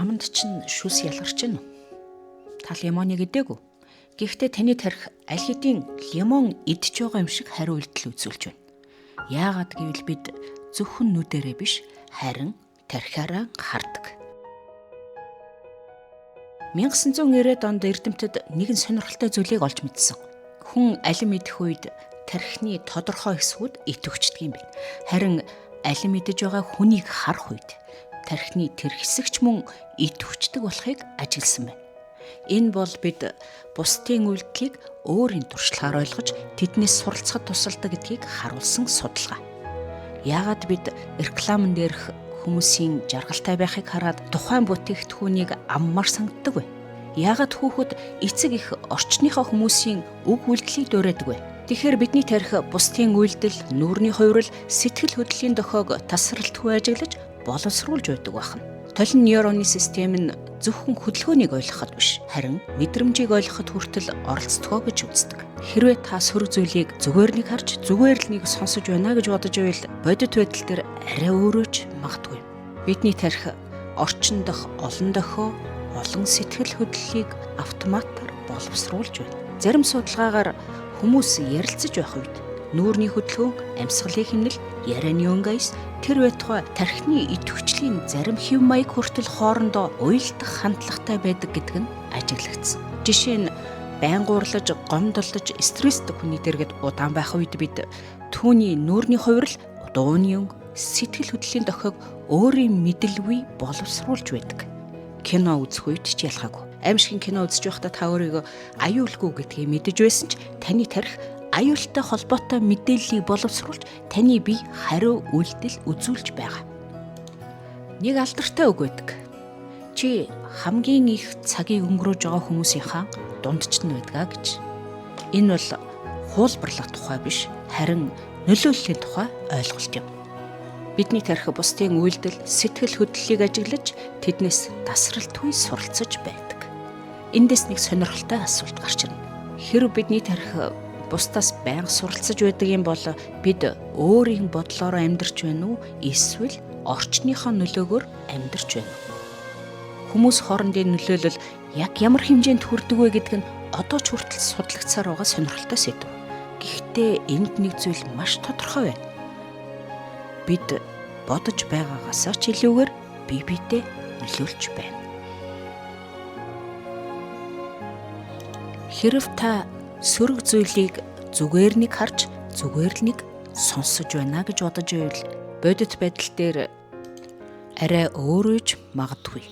Аманд чинь шүс ялгарч гэнэ үү? Та лимоныг идээгүй. Гэхдээ таны тарих аль хэдийн лимон идэж байгаа юм шиг хариу үйлдэл үзүүлж байна. Яагаад гэвэл бид зөвхөн нүдэрээ биш, харин тархиараа хардаг. 1990-ад онд эрдэмтэд нэгэн сонирхолтой зүйлийг олж мэдсэн. Хүн алим идэх үед тархины тодорхой хэсгүүд идэвхждэг юм байна. Харин алим идэж байгаа хүнийг харах үед тархины тэр хэсэг ч мөн идэвхждэг болохыг ажигласан байна. Энэ бол бид бусдын үйлдэлийг өөрийн туршлагаар ойлгож тэднээс суралцахад тусалдаг гэдгийг харуулсан судалгаа. Яагаад бид рекламан дээрх хүмүүсийн жаргалтай байхыг хараад тухайн бүтээгдэхүүнийг аммаар сангаддаг вэ? Яагаад хүүхэд эцэг их орчныхоо хүмүүсийн үг үйлдэлийг дуурайдаг вэ? Тэгэхээр бидний тарих бусдын үйлдэл, нүүрний хувирал, сэтгэл хөдлөлийн дохиог тасралтгүй ажиглаж боловсруулж байдаг байна. Толин нейроны систем нь зөвхөн хөдөлгөөнийг ойлгоход биш, харин мэдрэмжийг ойлгоход хүртэл оролцдгоо гэж үздэг. Хэрвээ та сөрөг зүйлийг зүгээр нэг харж, зүгээр л нэг сонсож байна гэж бодож байвал бодит байдал дээр арай өөрөөж магадгүй. Бидний тарих орчин дох олон дохио, олон сэтгэл хөдлөлийг автоматар боловсруулж байна. Зарим судалгаагаар хүмүүс ярилцаж байх үед нүүрний хөдөлгөөн, амьсгалын хэмнэл, ярианы өнгө аяс, тэр байтугай тархины идэвхжлийн зарим хэв маяг хүртэл хоорондоо уялдах хандлагатай байдаг гэдэг нь ажиглагдсан. Жишээ нь байн гурлаж, гомдолдож, стресстэй хүний дэргэд удаан байх үед бид түүний нүүрний хувирал, дууны өнгө, сэтгэл хөдлөлийн дохиог өөрийн мэдэлгүй боловсруулж байдаг. Кино үзэх үед ч ялгаагүй. Аимшигын кино үзэж байхдаа та өөрийгөө аюулгүй гэдгийг мэдэж байсан ч таны тарих аюултай холбоотой мэдээллийг боловсруулж таны бие хариу үйлдэл үзүүлж байгаа. Нэг алдартай үг байдаг. Чи хамгийн их цагийг өнгөрөөж байгаа хүмүүсийнхаа дундч нь байдгаа гэж. Энэ бол хуулбарлах тухай биш, харин нөлөөллийн тухай ойлголт юм. Бидний тархи бусдын үйлдэл, сэтгэл хөдлөлийг ажиглаж тэднээс тасралтгүй суралцаж байдаг. Эндээс нэг сонирхолтой асуулт гарч ирнэ. Хэрв бидний тархи бусдаас байнга суралцаж байдаг юм бол бид өөрийн бодлоороо амьдарч байна уу эсвэл орчныхоо нөлөөгөөр амьдарч байна уу? Хүмүүс хоорондын нөлөөлөл яг ямар хэмжээнд хүрдэг вэ гэдг нь одоо ч хүртэл судлагдсаар байгаа сонирхолтой сэдэв. Гэхдээ энд нэг зүйл маш тодорхой байна. Бид бодож байгаагаасаа ч илүүгээр бие биедээ нөлөөлж байна. Хэрв та сөрөг зүйлийг зүгээр нэг харж, зүгээр л нэг сонсож байна гэж бодож байвал бодит байдал дээр арай өөрөөж магадгүй.